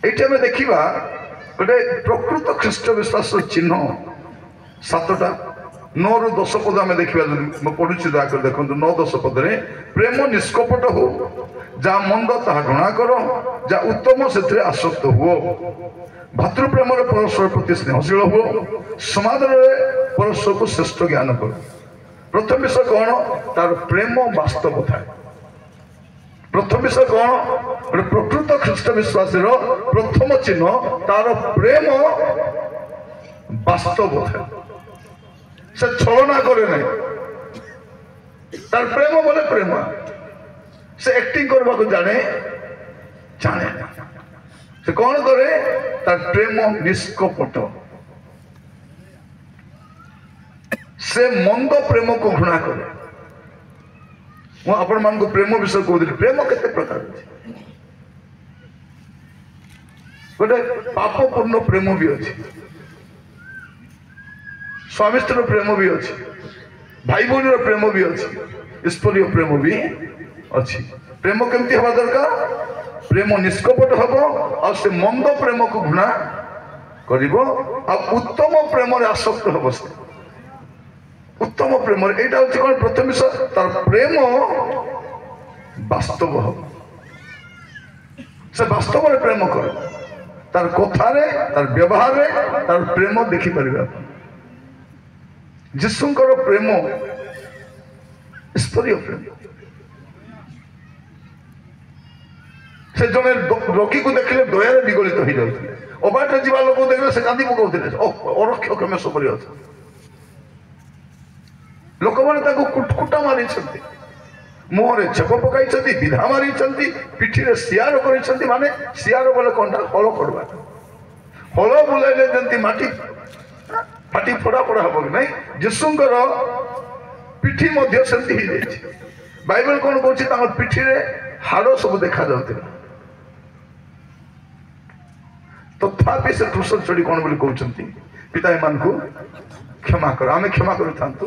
ଏଇଠି ଆମେ ଦେଖିବା ଗୋଟେ ପ୍ରକୃତ ଖ୍ରୀଷ୍ଟ ବିଶ୍ୱାସର ଚିହ୍ନ 7ଟା, 9ରୁ 10 ପଦ ଆମେ ଦେଖିବା। ଯଦି ମୁଁ ପଢୁଛି ଦୟାକରି ଦେଖନ୍ତୁ। 9 10 ପଦରେ ପ୍ରେମ ନିଷ୍କପଟ ହଉ, ଯାହା ମନ୍ଦ ତାହା ଘୃଣା କର, ଯାହା ଉତ୍ତମ ସେଥିରେ ଆସକ୍ତ ହୁଅ। ଭାତୃପ୍ରେମରେ ପରସ୍ପର ପ୍ରତି ସ୍ନେହଶୀଳ ହୁଅ, ସମାଦରରେ ପରସ୍ପରକୁ ଶ୍ରେଷ୍ଠ ଜ୍ଞାନ କର। ପ୍ରଥମ ବିଷୟ କ'ଣ? ତାର ପ୍ରେମ ବାସ୍ତବ ଥାଏ। ପ୍ରଥମ ବିଷୟ କ'ଣ? ଗୋଟେ ପ୍ରକୃତ ଖ୍ରୀଷ୍ଟ ବିଶ୍ୱାସୀର ପ୍ରଥମ ଚିହ୍ନ ତାର ପ୍ରେମ ବାସ୍ତବ ଥାଏ। ସେ ଛଳନା କରେ ନାହିଁ। ତାର ପ୍ରେମ ବୋଲେ ପ୍ରେମ, ସେ ଆକ୍ଟିଂ କରିବାକୁ ଜାଣେ ଜାଣେ ନା। ସେ କ'ଣ କରେ? ତାର ପ୍ରେମ ନିଷ୍କପଟ। ସେ ମନ୍ଦ ପ୍ରେମକୁ ଘୃଣା କରେ। ମୁଁ ଆପଣମାନଙ୍କୁ ପ୍ରେମ ବିଷୟ କହୁଥିଲି। ପ୍ରେମ କେତେ ପ୍ରକାର ଅଛି। ଗୋଟେ ପାପପୂର୍ଣ୍ଣ ପ୍ରେମ ବି ଅଛି, ସ୍ୱାମୀ ସ୍ତ୍ରୀର ପ୍ରେମ ବି ଅଛି, ଭାଇ ଭଉଣୀର ପ୍ରେମ ବି ଅଛି, ଈଶ୍ୱରୀୟ ପ୍ରେମ ବି ଅଛି। ପ୍ରେମ କେମିତି ହେବା ଦରକାର? ପ୍ରେମ ନିଷ୍କପଟ ହବ, ଆଉ ସେ ମନ୍ଦ ପ୍ରେମକୁ ଘୃଣା କରିବ, ଆଉ ଉତ୍ତମ ପ୍ରେମରେ ଆସକ୍ତ ହବ ସେ ଉତ୍ତମ ପ୍ରେମରେ। ଏଇଟା ହଉଛି କ'ଣ? ପ୍ରଥମ ବିଷୟ, ତାର ପ୍ରେମ ବାସ୍ତବ ହବ। ସେ ବାସ୍ତବରେ ପ୍ରେମ କରେ। ତାର କଥାରେ, ତାର ବ୍ୟବହାରରେ ତାର ପ୍ରେମ ଦେଖିପାରିବେ ଆପଣ। ଯୀଶୁଙ୍କର ପ୍ରେମ ଈଶ୍ୱରୀୟ ପ୍ରେମ। ସେ ଜଣେ ରୋଗୀକୁ ଦେଖିଲେ ଦୟାରେ ବିଗଳିତ ହେଇଯାଉଥିଲେ। ଅବାଟରେ ଯିବା ଲୋକକୁ ଦେଖିଲେ ସେ କାନ୍ଦି ପକାଉଥିଲେ। ଅରକ୍ଷକ ମେଷ ପରି ଅଛନ୍ତି। ଲୋକମାନେ ତାକୁ କୁଟକୁଟା ମାରିଛନ୍ତି, ମୁହଁରେ ଛେପ ପକାଇଛନ୍ତି, ବିଧା ମାରିଛନ୍ତି, ପିଠିରେ ସିଆର କରିଛନ୍ତି। ମାନେ ସିଆର ବୋଲେ କଣଟା? ହଳ କରିବା। ହଳ ବୁଲାଇଲେ ଯେମିତି ମାଟି ଫାଟି ଫୋଡ଼ା ଫୋଡ଼ା ହବ କି ନାଇଁ, ଯୀଶୁଙ୍କର ପିଠି ମଧ୍ୟ ସେମିତି ହେଇଯାଇଛି। ବାଇବେଲ କଣ କହୁଛି? ତାଙ୍କ ପିଠିରେ ହାଡ଼ ସବୁ ଦେଖାଯାଉଥିଲା। ତଥାପି ସେ କ୍ରୁଶ ଚଢି କଣ ବୋଲି କହୁଛନ୍ତି? ପିତା, ଏମାନଙ୍କୁ କ୍ଷମା କର। ଆମେ କ୍ଷମା କରିଥାନ୍ତୁ?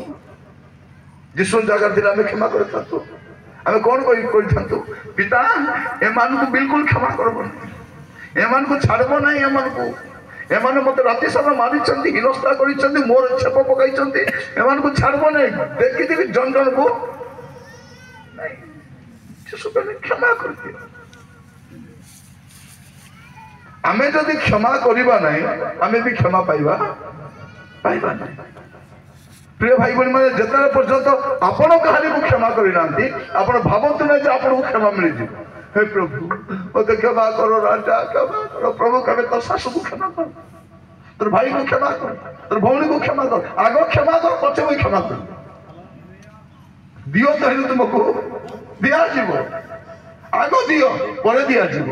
ଯୀଶୁ ଜାଗାରେ ଥିଲେ ଆମେ କ୍ଷମା କରିଥାନ୍ତୁ? ଆମେ କଣ କରିଥାନ୍ତୁ? ପିତା, ଏମାନଙ୍କୁ ବିଲକୁଲ କ୍ଷମା କରିବନି, ଏମାନଙ୍କୁ ଛାଡ଼ିବ ନାହିଁ, ଏମାନଙ୍କୁ, ଏମାନେ ମତେ ରାତି ସାରା ମାରିଛନ୍ତି, ହିନସ୍ତା କରିଛନ୍ତି, ମୋର ଛେପ ପକାଇଛନ୍ତି, ଏମାନଙ୍କୁ ଛାଡ଼ିବ ନାହିଁ, ଦେଖିଦେବି ଜଣ ଜଣକୁ। ନାଇଁ, ଯୀଶୁ କହିଲେ କ୍ଷମା କରିଦିଅ। ଆମେ ଯଦି କ୍ଷମା କରିବା ନାହିଁ, ଆମେ ବି କ୍ଷମା ପାଇବା ନାହିଁ। ପ୍ରିୟ ଭାଇ ଭଉଣୀ ମାନେ, ଯେତେବେଳେ ପର୍ଯ୍ୟନ୍ତ ଆପଣ କାହାରିକୁ କ୍ଷମା କରିନାହାନ୍ତି, ଆପଣ ଭାବନ୍ତୁ ନାହିଁ ଯେ ଆପଣଙ୍କୁ କ୍ଷମା ମିଳିଯିବ। ହେ ପ୍ରଭୁ, ମତେ କ୍ଷମା କର, ରାଜା କ୍ଷମା କର। ପ୍ରଭୁ କେବେ ତୋ ଶାଶୁକୁ କ୍ଷମା କର, ତୋର ଭାଇକୁ କ୍ଷମା କର, ତୋର ଭଉଣୀକୁ କ୍ଷମା କର। ଆଗ କ୍ଷମା କର, ପଛେ ମୁଇଁ କ୍ଷମା କର। ଦିଅ ତ ହେଲେ ତୁମକୁ ଦିଆଯିବ। ଆଗ ଦିଅ, ପରେ ଦିଆଯିବ।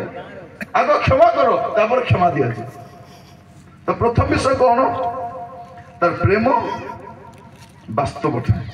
ଆଗ କ୍ଷମା କର, ତାପରେ କ୍ଷମା ଦିଆଯିବ। ତ ପ୍ରଥମ ବିଷୟ କଣ? ତାର ପ୍ରେମ ବାସ୍ତବ ଥାଏ।